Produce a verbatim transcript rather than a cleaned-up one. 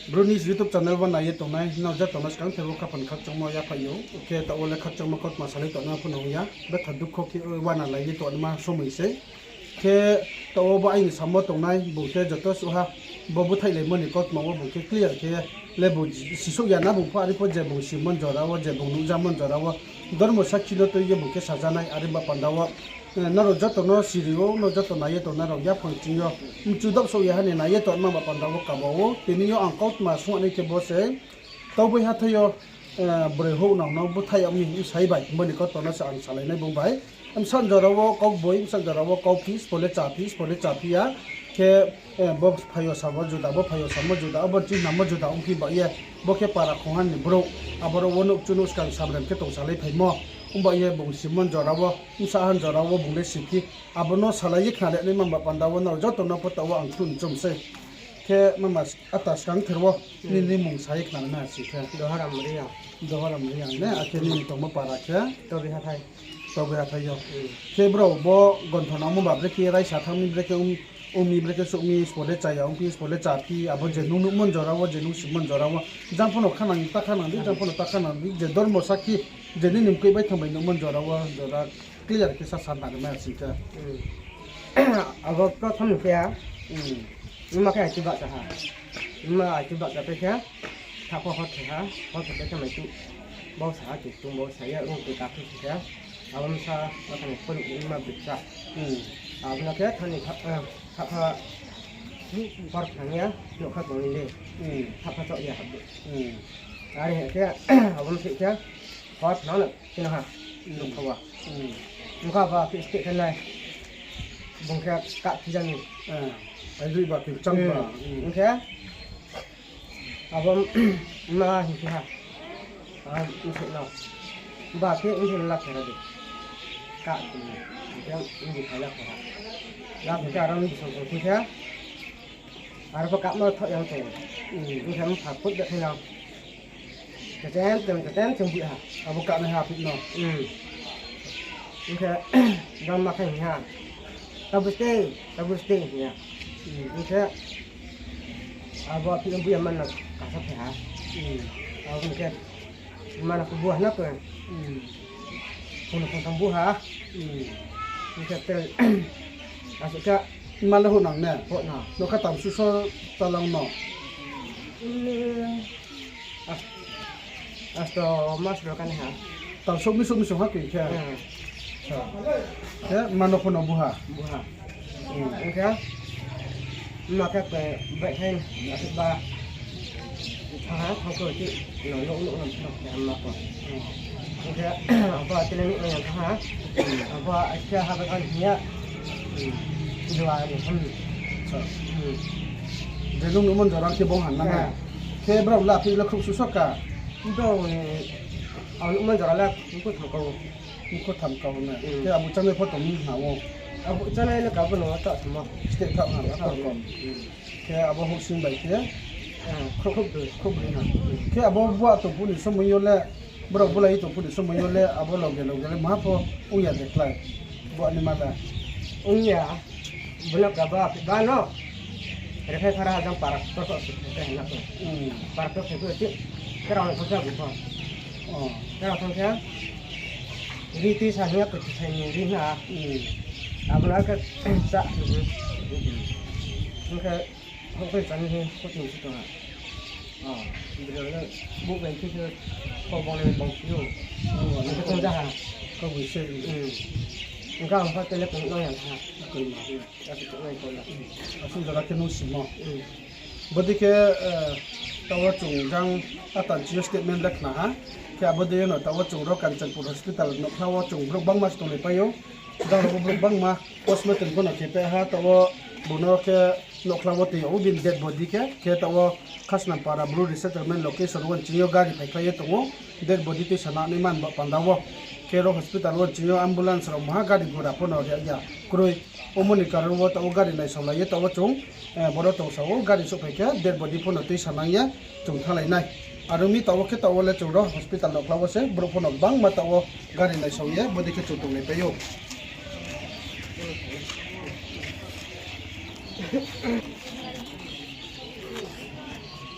Bru News YouTube channel wo nai ye tongnai nrao joto no skangther wo khaphang khakchangmo yaphaih ou. Khe taoh wo le khakchangmo kautma salai tongnaima pho no ong ya. Betha dukho khe uana lai ye tongnaima somoi sei. Khe taoh wo bo aini samo tongnai bung khe joto suh ha, bo búthaihlaimo ni kautma wo bung khe clear khe le bung sisouh ya na bung pho, are pho je bung simon jora wo, je bung nuhjamon jora wo, dormo sakhi no tui ye bung khe sajanai, are ba panda wo, nrao joto no siri ou, nrao joto nai ye tongnai rao yaphang ching yo, mchu dopsouh ya ha ni nai ye tongnaima ba panda wo kaba ou, tini yo ang kautma sung nai khe bo se, Tauboi hathái yo, broi houh nang no búthaih yag mi bsai bai, bo ni kautma no se ang salai nai bung bai. Bsa jora wo kauboi, bsa jora wo kauphi, sbo le chaphi, sbo le chaphi ya. Khe, bo phai yo samo juda, bo phai yo samo juda, abo chini namo juda ongphi ba ye. Bo khe para khongha ni brouh, aboro wo nouh chu nouh skang samrem khe tong salai phaimo. Ongba ye bung simon jora wo, bsa han jora wo bung le siphi. Abo no salai ye khnari naima ba panda wo nrao joto no pho taoh wo ang khluh chom sei. Khe mama ata skangther wo, nini mmung sa ye khnari na si khe. Dohoram Reang. Dohoram Reang ne, akhe nini tongmo para khe? Tauboi hathái. Tauboi hathái yo. Khe brao bo gonthon nangmo ba brekhe raisa thanng mi, brekhe ong mi, brekhe souh mi, sbo le chaya ongphi, sbo le chaphi, abo je nung nuhmon jora wo, je nung simon jora wo, jang pho no khanang, ta khanang di, jang pho no ta khanang di, je dormo sakhi, je nini mkoih bai thang bai nuhmon jora wo, jora clear khe sa sa nari mai si khe. Abo prothom ni khe, mma khe achu bahcha ha. Mma achu bahcha pai khe, thapho hor thai ha, hor thai pai khe maichu bausa ha, kitung bausa ye, rung tui kaphi si khe. Abo bsa, abo ni phone ni mma bikcha. Abo no khe thani thapha, thapha hor khnang ya, nougkha tong ni le. Thapha chaoh ya habo. Are hing khe, abo no sih khe, hor khnang no, khe no ha, nougkha wa. Nougkha ba, khe steh khe nai. Bung khe kahphi jani. Ai rui ba khe chang ba. Hing khe, abo mma hing khe ha. Bsih no. Ba khe bsih no lakhe ra di. Kah tong ni. Hing khe bsih khai lakhe ha. Lakhe khe aro bsih song song khe. Aro pho kahmo thoh yang tong. Hing khe mpha phut de khe no. Techen teng, techen teng bih ha. Abo kahnai ha phih no. Hing khe, jang ma khe hing ha. Tabu stay, tabu stay hing ya. Hing khe, abo phih no bih ya man no kasa phai ha. Abo hing khe, man no khe bu ha na khe. Phung no phung tham bu ha. Hing khe, tel, asuh khe, ma le houh nang ne? Houh nang. Nougkha tamsuh so talang no. Asto mas ro kani ha. Tang souh mi souh mi song ha khe khe. Khe mano pho no buha. Buha. Hing khe, ma khe khe bai khe, ba, thanng ha, thanng khe, no, no, no, no, no, khe ma pho. Hing khe, abo tini no, no, thanng ha. Abo khe ha ba kan hing ya. Dua ni, hmm. Je nung nuhmon jora khe bung han na na. Khe brao le aphi le khruh suso ka. Brao ni, ang nuhmon jora le mkhu tham kau. Mkhu tham kau na. Khe abo chanai pho tong ni hna o. Abo chanai le kabo no ta thamo. Steh kha na, ta kom. Khe abo houhsing bai khe. Khruh, khruh broi na. Khe abo bua tongphuh ni somoi yo le, brao bulai tongphuh ni somoi yo le, abo loge loge le maha pho ong ya de klái. Bua ni ma le. Ong ya. Bono kaba, ba no. Rephai phara jang para ktor ktor se khe na ko. Para ktor se ko ti. Kera no thangsa bu pho. Kera thangsa. Ri ti sa hing ya ko ti sa ni ri na. Abo na khe sa. Hing khe, hok khe sa ni hing ko ti si to ha. Bro le, bu bai khe khe, ko bong le bong si yo. Hing khe tong ja ha. Ko bu se. Hing khe ang pho tele kong no ya ha. Ko ma. Asung jora khe nung simo. Bodei khe, taoh wo chung jang atan chini statement le khna ha. Khe abo dei no taoh wo chung ro Kanchanpur hospital nouhkhla wo chung brouh bangma se tonglai pai ou. Jang rao brouh bangma postmortem pho no khe pai ha, taoh wo bung no khe nouhkhla wo tui yag ou bini dead body khe, khe taoh wo Khasnampara Bru resettlement location wo nching yo gari phaikhlai ye tong ou, dead body tuisa nai man ba panda wo. Khe ro hospital wo nching yo ambulance rao maha gari gura pho no ri ya kroi. Omo ni karon wo taoh wo gari naisaolai ye taoh wo chung, boro tongsa ou gari souhphai khe dead body pho no tuisa nang ye chung thannglai nai. Aro mi taoh wo khe taoh wo le chung ro hospital nouhkhla wo se brouh pho no gbangma taoh wo gari naisao ye bodei khe chung tonglai pai ou.